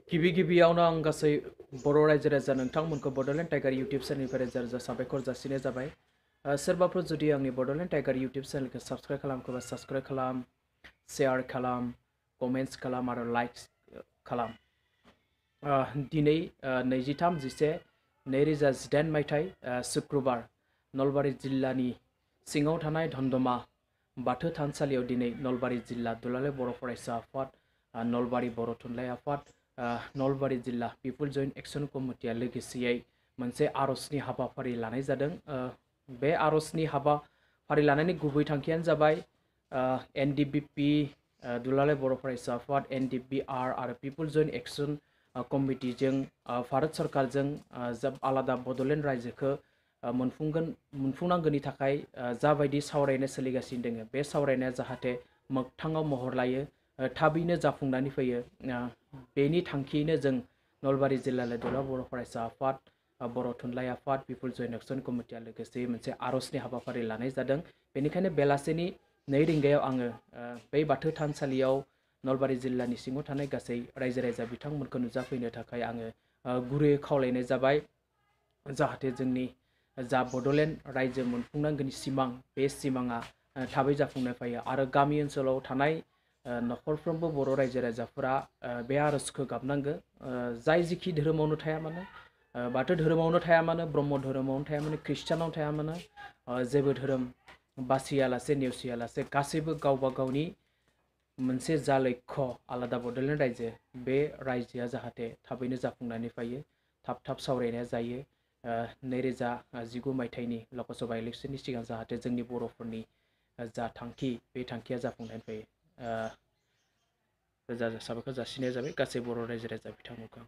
गिबियावनो आं गासै बर' रायजो राजा नोंथांमोनखौ बड'लेण्ड टाइगार इउटिउब चेनेलनिफ्राय रोजा रोजा साबायखर जासिनाय जाबाय। सोरबाफोर जुदि आंनि बड'लेण्ड टाइगार इउटिउब चेनेलखौ साबस्क्राइब खालामखोबा साबस्क्राइब खालाम, शेयार खालाम, कमेन्ट्स खालाम आरो लाइक्स खालाम। दिनै 23/11/2018 मायथाइ शुक्रबार नलबारि जिल्लानि सिङाव थानाय धन्दमा बाथौ थानसालियाव दिनै नलबारि जिल्ला दुलाराय बर' फरायसा आफाद, नलबारि बर' थुनलाइ आफाद, नलबारि जिल्ला पिपुल जइन्ट एक्शन कमिटिया लोगोसेयै मोनसे आर'जनि हाबाफारि लानाय जादों। बे आर'जनि हाबाफारि लानायनि गुबै थांखियानो जाबाय एनडिबिपि दुलाराय बर' फरायसा आफाद, एनडिबिआर आरो पिपुल जइन्ट एक्शन कमिटिजों भारत सरकारजों आलादा बड'लेण्ड रायजोखौ मोनफुंनांगौनि थाखाय जाबायदि सावरायनाय सोलिगासिनो दङ, बे सावरायनाया जाहाथे मोगथाङाव महर लायो, थाबैनो जाफुंनानै फैयो। बेनि थांखियैनो जों नलबारि जिल्लानि दुलाराय बर' फरायसा आफाद, बर' थुनलाइ आफाद, पिपुल जइन्ट एक्शन कमिटिया लोगोसे मोनसे आर'जनि हाबाफारि लानाय जादों। बेनिखायनो बेलासिनि 2 रिंगायाव आङो बै बाथौ थानसालियाव नलबारि जिल्लानि सिङाव थानाय गासै रायजो राजा बिथांमोनखौ नुजाफैनो थाखाय आङो गुरैयै खावलायनाय जाबाय, जाहाथे जोंनि जा बड'लेण्ड रायजो मोनफुंनांगौनि सिमां, बे सिमाङा थाबै जाफुंनाय फैयो आरो गामि ओनसोलाव थानाय नखरफ्रोमबो बर' रायजो राजाफोरा बे आर'जखौ गाबनांगौ। जाय जिखि धोरोमावनो थाया मानो, बाथौ धोरोमावनो थाया मानो, ब्रह्म धोरोमावनो थाया मानो, ख्रिस्टानाव थाया मानो, जेबो धोरोम बासियालासे नेवसियालासे गासैबो गावबा गावनि मोनसे जा लक्ष्य आलादा बड'लेण्ड रायजो, बे रायजोआ जाहाथे थाबैनो जाफुंनानै फैयो, थाब सावरायनाया जायो। 2019 मायथाइनि लकसभा इलेक्शननि सिगां जाहाथे जोंनि बर'फोरनि जा थांखि, बे थांखिया जाफुंनानै फैयो। रोजा रोजा साबायखर जासिनाय जाबाय गासै बर' रायजो राजा बिथांमोनखौ।